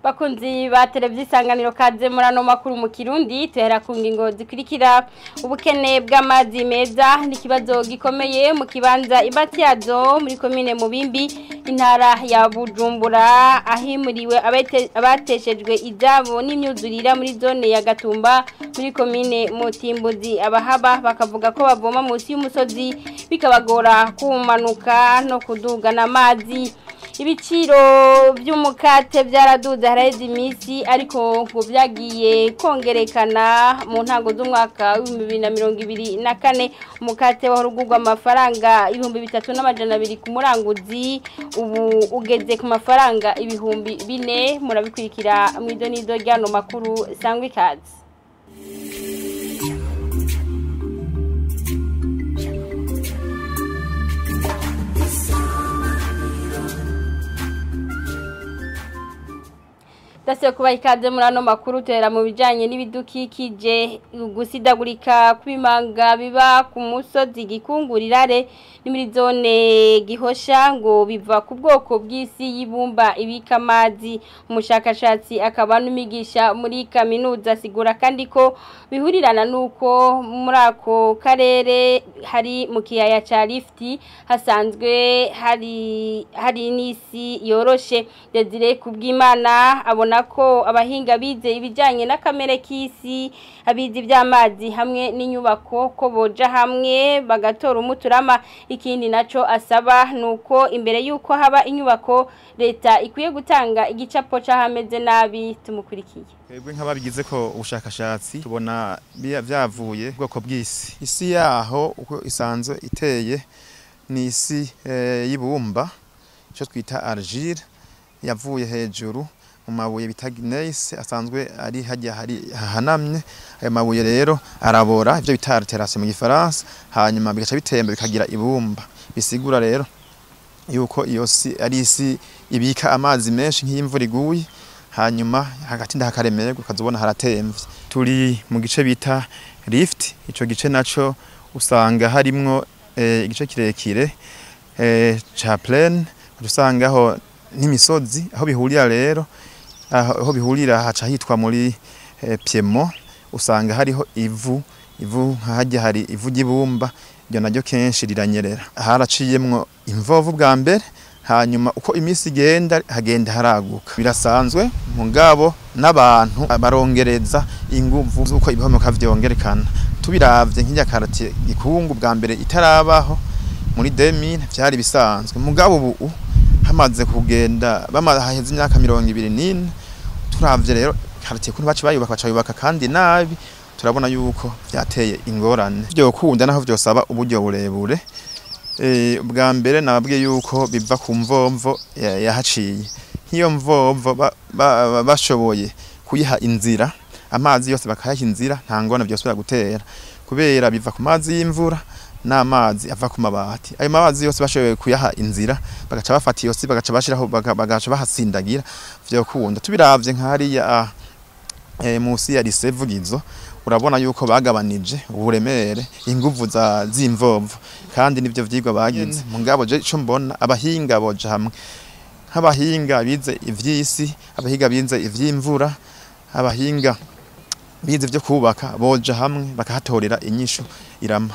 Bakunzi ba televiziyo Isanganiro, kaze muri ano makuru mu Kirundi. Tuhera ku ngingo zikurikira: ubukene bw'amazi meza ni ikibazo gikomeye mu kibanza Imatyazo muri komine Mubimbi, intara ya Bujumbura, ahimuriwe abateshejwe ibyabo n'imyuzurira muri zone ya Gatumba muri komine Mutimbuzi. Abahaba bakavuga ko bavoma munsi y'umusozi, bikabagora kumanuka no kudugana amazi. Ibiciro by'umukate byaraduze haraheze iminsi, ariko ngo byagiye kongerekana mu ntango z'umwaka w'2024. Umukate wahora ugurwa amafaranga 3200 ku muranguzi, ubu ugeze ku mafaranga 4000. Murabikurikira mu idonido ry'ano makuru. Sangwa ikaze. Dase kuba ikaze muri ano makuru. Tuhera mu bijanye n'ibidukikije. Gusidagurika kw'imanga biba ku musozi Gikungurirare ni muri zone Gihosha ngo biva ku bwoko bw'isi y'ibumba ibika amazi. Umushakashatsi akaba n'umigisha muri kaminuza asigura kandi ko bihurirana nuko muri ako karere hari mu kiyaya ca Rift hasanzwe hari n'isi yoroshe. Desire Kubwimana abona ko abahinga bize ibijyanye n'akamere k'isi, abize iby'amazi hamwe n'inyubako, ko boja hamwe bagatora umuturama. Ikindi naco asaba nuko imbere y'uko haba inyubako, leta ikwiye gutanga igicapo c'ahameze nabi. Tumukurikiye. Twebwe nk'ababigize ko ubushakashatsi tubona byavuye ubwoko bw'isi. Isi yaho uko isanzwe iteye ni isi y'ibumba, icyo twita argile, yavuye hejuru mu mabuye bita gneiss asanzwe ari hajya hari hahanamye. Ayo mabuye rero arabora, ivyo bita altération mu gifaransa, hanyuma bigaca bitemba bikagira ibumba. Bisigura rero yuko iyo si ari isi ibika amazi menshi nk'imvura iguye, hanyuma hagatinda hakaremererwa, ukazobona haratemvye. Turi mu gice bita Rift. Ico gice naco usanga harimwo igice kirekire ca plaine, usangaho n'imisozi. Aho bihurira rero, aho bihurira haca hitwa muri piémont. Usanga hariho ivu hajya hari ivu ry'ibumba, iryo naryo kenshi riranyerera. Haraciyemwo imvovu bwa mbere, hanyuma uko iminsi igenda hagenda haraguka. Birasanzwe, mugabo n'abantu barongereza inguvu z'uko ibihomoka vyongerekana. Tubiravye nk'irya quartier Gikungu, bwa mbere itarabaho muri 2000 vyari bisanzwe, mugabo ubu hamaze kugenda haheze imyaka 24. Turavye rero quartier kuntu baci bayubaka, baca bayubaka kandi nabi, turabona yuko vyateye ingorane. Vyokunda naho vyosaba uburyo burebure. Bwa mbere nababwiye yuko biva ku mvomvo yahaciye. Nk'iyo mvomvo bashoboye kuyiha inzira, amazi yose bakayaha inzira, nta ngorane vyosubira gutera, kubera biva ku mazi y'imvura n'amazi ava ku mabati. Ayo mazi yose bashoboye kuyaha inzira, bagaca bafata iyo si, bagaca bashiraho, bagaca bahasindagira, vyokunda. Tubiravye nk'hariya musi ya lycée Vugizo, urabona yuko bagabanije uburemere, inguvu za z'imvomvo, kandi nivyo vyigwa bagize. Mugabo je ico mbona, abahinga boja hamwe, nk'abahinga bize ivy'isi, abahinga bize ivy'imvura, abahinga bize ivyo kubaka, boja hamwe bakahatorera inyishu irama.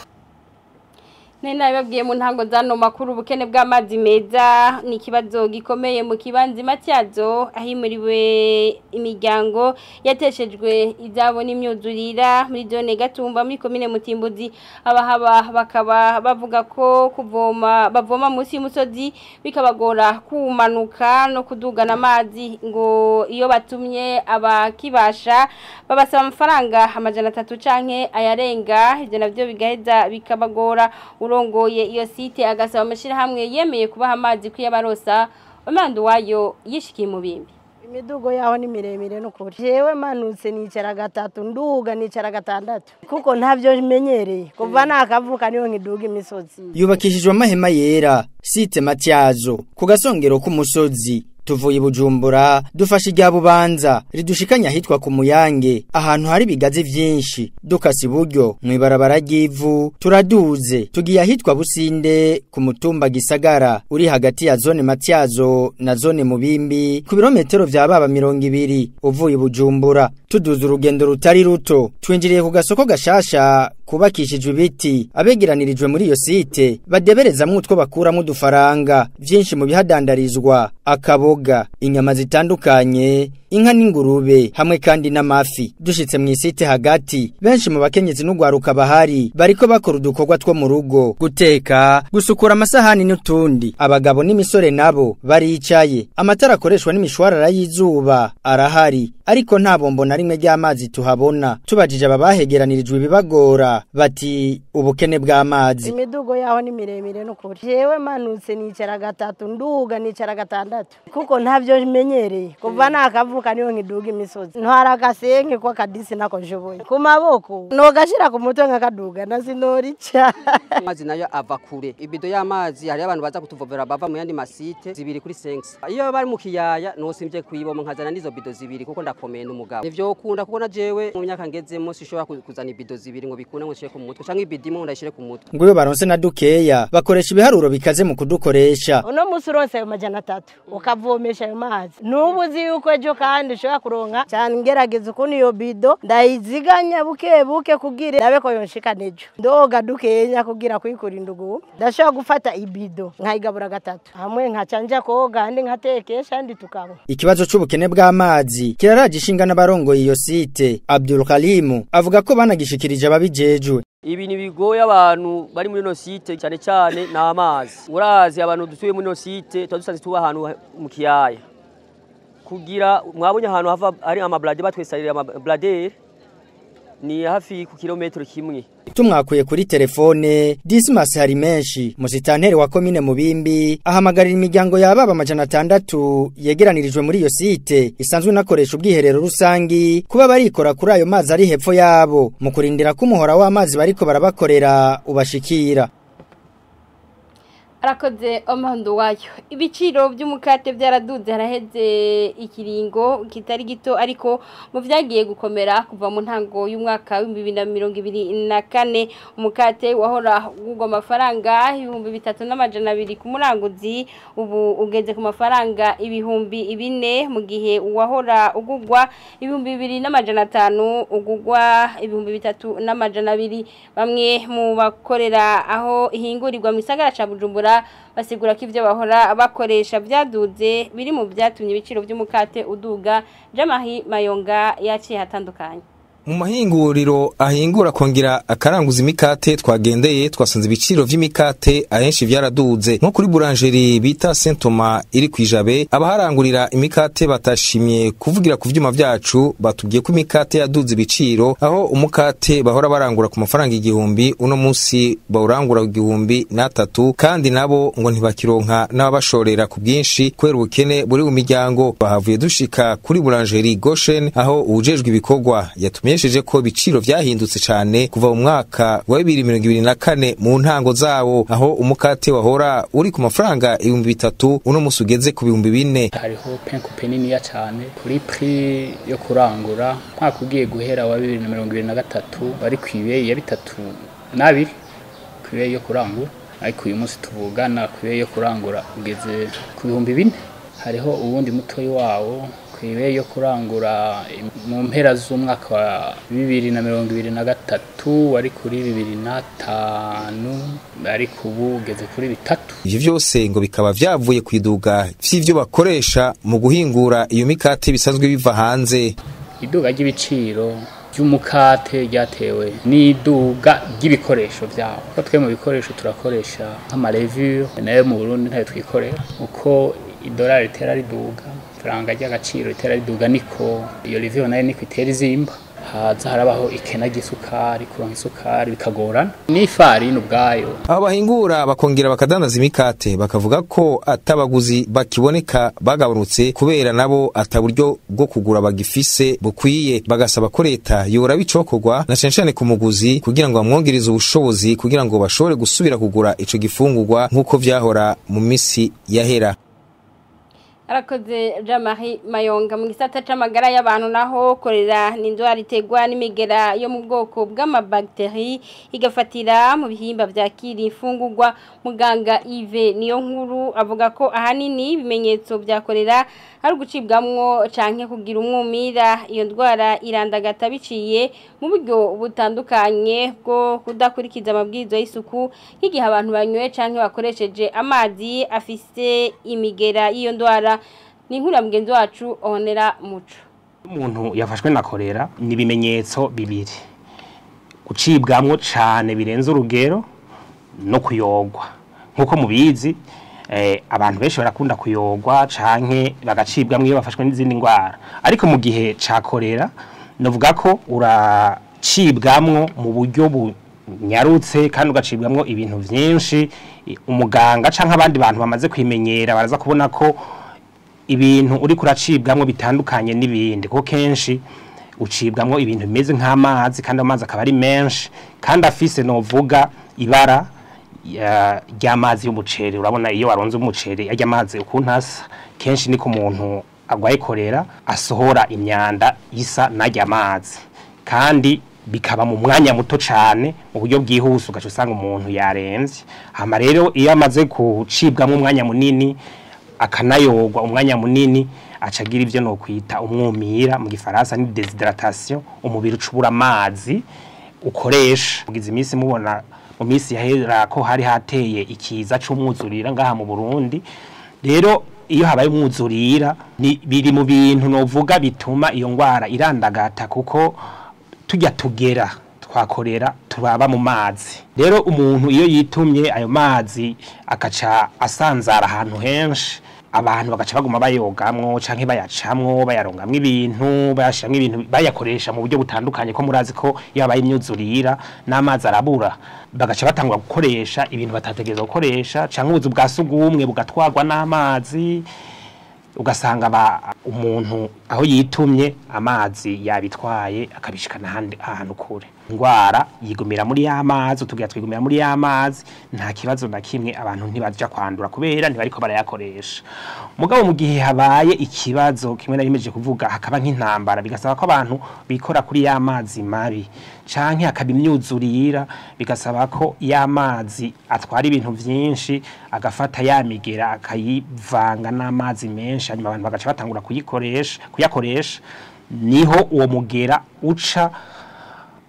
Nari nabibabwiye mu ntango zano makuru: ubukene bw'amazi meza ni ikibazo gikomeye mu kibanza Matyazo ahimuriwe imiryango yateshejwe ibyabo n'imyuzurira muri zone Gatumba muri komine Mutimbuzi. Abahaba bakaba bavuga ko kuvoma bavoma munsi y'umusozi, bikabagora kumanuka no kudugana amazi. Ngo iyo batumye abakibasha babasaba amafaranga 300 canke ayarenga, ivyo navyo bigaheza bikabagora. Urongoye iyo site agasaba amashirahamwe yemeye kubaha amazi kuyabarosa. Amanda wayo yishikiye mu bimbi. Imidugo yaho ni miremire n'ukuri. Jewe manutse nicara gatatu, nduga nicara gatandatu, kuko ntavyo menyereye. Kuva nakavuka niyo nkiduga imisozi. Yubakishijwe amahema yera, site Matyazo, ku gasongero k'umusozi. Tuvuye Bujumbura dufashe irya Bubanza ridushikanya hitwa ku Muyange, ahantu hari bigazi vyinshi. Dukase iburyo mw'ibarabara ry'ivu turaduze tugiye ahitwa Businde ku mutumba Gisagara uri hagati ya zone Matyazo na zone Mubimbi ku birometero vya baba 20 uvuye Bujumbura. Tuduze urugendo rutari ruto twinjiriye ku gasoko gashasha kubakishijwe ibiti. Abegeranirijwe muri iyo site badeberezamwo utwo bakuramo udufaranga. Vyinshi mu bihadandarizwa akaboga, inyama zitandukanye, inka n'ingurube hamwe kandi n'amafi. Dushitse mu isite hagati, benshi mu bakenyezi n'ugwaruka bahari bariko bakora udukorwa two mu rugo, guteka, gusukura amasahani n'utundi. Abagabo n'imisore nabo baricaye. Amatara akoreshwa n'imishwarara y'izuba arahari, ariko nta bombo na rimwe ry'amazi tuhabona. Tubajije aba bahegeranirijwe ibibagora bati ubukene bw'amazi. Imidugo yaho ni miremire n'ukuri. Jewe manutse nicara gatatu, nduga nicara gatandatu, kuko ntavyo menyereye. Kuva nakavuka niyo nkiduga imisozi. Ntwara agasenke kwa kadisi nako nshoboye. Ku maboko nogashira ku mutwe nkakaduga na sinorica. Amazi nayo ava kure. Ibido y'amazi hari abantu baza kutuvovera bava mu yandi masite zibiri kuri 5. Iyo bari mu kiyaya nosimvye kwiboma nkazana nizo bido zibiri kuko ndakomeye n'umugabo. Nivyo ukunda kuko na jewe mu myaka ngezemo sishobora kuzana ibido zibiri ngo bikune ngo nshire ku mutwe canke ibidimo ndashire ku mutwe. Nguyo baronse na dukeya bakoresha ibiharuro bikaze mu kudukoresha. Uno musi uronse ayo 300 ukavomesha ayo mazi. Nubu uzi yuko ejo kandi ushobora kuronka cyane. Ngerageza ukuntu iyo bido ndayiziganya buke buke kugira ndabe ko yonshika nejo. Ndoga dukenya kugira kwikurinda ugu. Ndashobora gufata ibido nkayigabura gatatu hamwe nkacanja koga andi nkatekesha andi tukanywa. Ikibazo c'ubukene bw'amazi kiraraje ishinga n'abarongoye iyo site. Abdul Kalimu avuga ko banagishikirije ababijejwe. Ibi ni bigoye abantu bari muri no site cyane cyane na amazi. Urazi abantu dutuye muri no site twadusanze tuba ahantu mu kiyaya. Kugira mwabonye ahantu hava ari amablade batwesarira amablade ni hafi ku kilometero kimwe. Tumwakuye kuri telefone Dismas hari menshi musitanteri wa komine Mubimbi ahamagarira imiryango yababa 600 yegeranirijwe muri iyo site isanzwe nakoresha ubwiherero rusangi kuba barikora kuri ayo mazi ari hepfo yabo mu kurindira ko umuhora w'amazi bariko barabakorera ubashikira. Arakoze omando wayo. Ibiciro by'umukate byaraduze haraheze ikiringo kitari gito, ariko mu vyagiye gukomera kuva mu ntango y'umwaka wa 2024 umukate wahora ugurwa amafaranga 3200 ku muranguzi ubu ugeze ku mafaranga 4000, mu gihe uwahora ugurwa 2500 ugurwa 3200. Bamwe mu bakorera aho ihingurirwa mu gisagara ca Bujumbura basigura ko ivyo bahora bakoresha byaduze biri mu byatumye ibiciro by'umukate uduga. Jamahi Mayonga yaciye hatandukanye. Mu mahinguriro ahingura kongera akaranguza imikate twagendeye twasanze ibiciro vy'imikate ahenshi vyaraduze, nko kuri boulangerie bita Saint Thomas iri kwijabe abaharangurira imikate batashimye kuvugira ku vyuma vyacu batubwiye ko imikate yaduze ibiciro, aho umukate bahora barangura ku mafaranga 1000 uno munsi bawurangura 1003, kandi nabo ngo ntibakironka n'ababashorera ku bwinshi kubera ubukene buri mu miryango. Bahavuye dushika kuri boulangerie Goshen aho uwujejwe ibikorwa yatumye ko ibiciro vyahindutse cyane kuva mu mwaka wa 2024 mu ntango zawo, aho umukate wahora uri ku mafaranga 3000 uno musi ugeze ku 4000. Hariho pain coupé nini ya cyane kuri prix yo kurangura mwaka ugiye guhera wa 2023 bari kwibe ya 32 kwibe yo kurangura, ariko uyu munsi tuvugana kwibe yo kurangura ugeze ku 4000. Hariho uwundi mutoyi wawo kwibe yo kurangura mu mpera z'umwaka wa 2023 wari kuri 2005, ariko ubu ugeze kuri 3. Ivyo vyose ngo bikaba vyavuye kwiduga vy'ivyo bakoresha mu guhingura iyo mikate bisanzwe biva hanze. Iduga ry'ibiciro ry'umukate ryatewe n'iduga ry'ibikoresho vyawo. Ko twe mu bikoresho turakoresha nk'amarevure nayo mu Burundi ntayo twikorera, uko idolari itera riduga, faranga ry'agaciro itera riduga, niko iyo revure nayo niko itera izimba. Haza harabaho ikena ry'isukari, kuronka isukari bikagorana n'ifarini ubwayo. Abo bahingura bakongera bakadandaza imikate bakavuga ko atabaguzi bakiboneka bagabanutse kubera nabo ataburyo bwo kugura bagifise bukwiye, bagasaba ko leta yora bicokorwa na cane cane ku muguzi kugira ngo bamwongereze ubushobozi kugira ngo bashobore gusubira kugura ico gifungurwa nk'uko vyahora mu misi yahera. Arakoze Jean-Marie Mayonga. Mu gisata c'amagara y'abantu naho, korera ni indwara iterwa n'imigera yo mu bwoko bw'amabakteri, igafatira mu bihimba vyakira imfungurwa. Muganga Yves Niyo Nkuru avuga ko ahanini ibimenyetso vya korera ari ugucibwamwo canke kugira umwumira. Iyo ndwara irandagata biciye mu buryo butandukanye bwo kudakurikiza amabwiriza y'isuku, nk'igihe abantu banyoye canke bakoresheje amazi afise imigera y'iyo ndwara. Ni inkuru ya mugenzi wacu Onera Muco. Umuntu yafashwe na korera ni ibimenyetso bibiri: gucibwamwo cane birenze urugero no kuyogwa. Nkuko mubizi, abantu benshi barakunda kuyogwa canke bagacibwamwo iyo bafashwe n'izindi ndwara, ariko mu gihe ca korera novuga ko uracibwamwo mu buryo bunyarutse kandi ugacibwamwo ibintu vyinshi. Umuganga canke abandi bantu bamaze kwimenyera baraza kubona ko ibintu uri kuracibwamwo bitandukanye n'ibindi, kuko kenshi ucibwamwo ibintu bimeze nk'amazi, kandi amazi akaba ari menshi kandi afise novuga ibara ry'amazi y'umuceri. Urabona iyo waronze umuceri arya amazi ukuntu asa, kenshi niko umuntu agwaye korera asohora imyanda isa n'arya amazi, kandi bikaba mu mwanya muto cane mu buryo bwihuse, ugaca usanga umuntu yaremvye. Hama rero iyo amaze gucibwamwo umwanya munini akanayogwa umwanya munini, acagira ivyo no kwita umwumira, mu gifaransa ni déshydratation, umubiri ucubura amazi ukoresha. Mugize iminsi mubona mu minsi yahera ko hari hateye ikiza c'umwuzurira ngaha mu Burundi. Rero iyo habaye umwuzurira ni biri mu bintu novuga bituma iyo ngwara irandagata, kuko tujya tugera twakorera tubaba mu mazi. Rero umuntu iyo yitumye ayo mazi akaca asanzara ahantu henshi, abantu bagaca baguma bayogamwo canke bayacamwo, bayarongamwo ibintu, bayashiramwo ibintu, bayakoresha mu buryo butandukanye, ko murazi ko iyo habaye imyuzurira n'amazi arabura, bagaca batangura gukoresha ibintu batategerezwa gukoresha, canke ubuzu bwa sugumwe bugatwarwa n'amazi, ugasanga umuntu aho yitumye amazi yabitwaye akabishikana ahandi ahantu kure. Ingwara yigumira muri ya mazi, utugira twigumira muri ya mazi, nta kibazo na kimwe, abantu ntibaja kwandura kubera ntibariko barayakoresha. Mugabo mu gihe habaye ikibazo kimwe nari kuvuga, hakaba nk'intambara, bigasaba ko abantu bikora kuri ya mazi mabi, canke hakaba imyuzurira, bigasaba ko ya mazi atwara ibintu vyinshi, agafata ya migera akayivanga n'amazi menshi, hanyuma abantu bagaca batangura kuyikoresha kuyakoresha, niho uwo mugera uca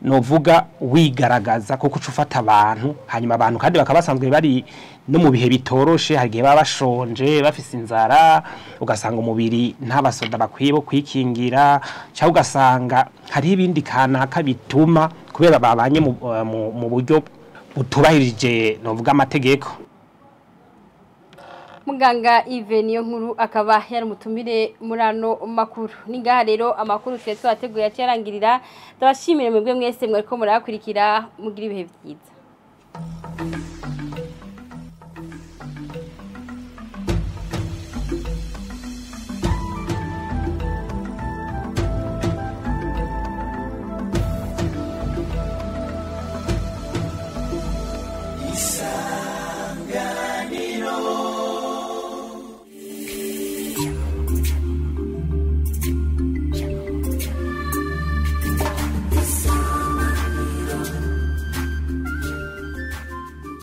novuga wigaragaza, kuko uca ufata abantu. Hanyuma abantu kandi bakaba basanzwe bari no mu bihe bitoroshe, hari igihe baba bashonje bafise inzara, ugasanga umubiri nta basoda bakwiye bo kwikingira, cyangwa ugasanga hari ibindi kanaka bituma kubera babanye mu buryo butubahirije novuga amategeko. Muganga Yves Niyo Nkuru akaba yari umutumire muri ano makuru. Ni ngaha rero amakuru twe twateguye yacarangirira. Ndabashimire mwebwe mwese mwariko murayakurikira, mugira ibihe byiza.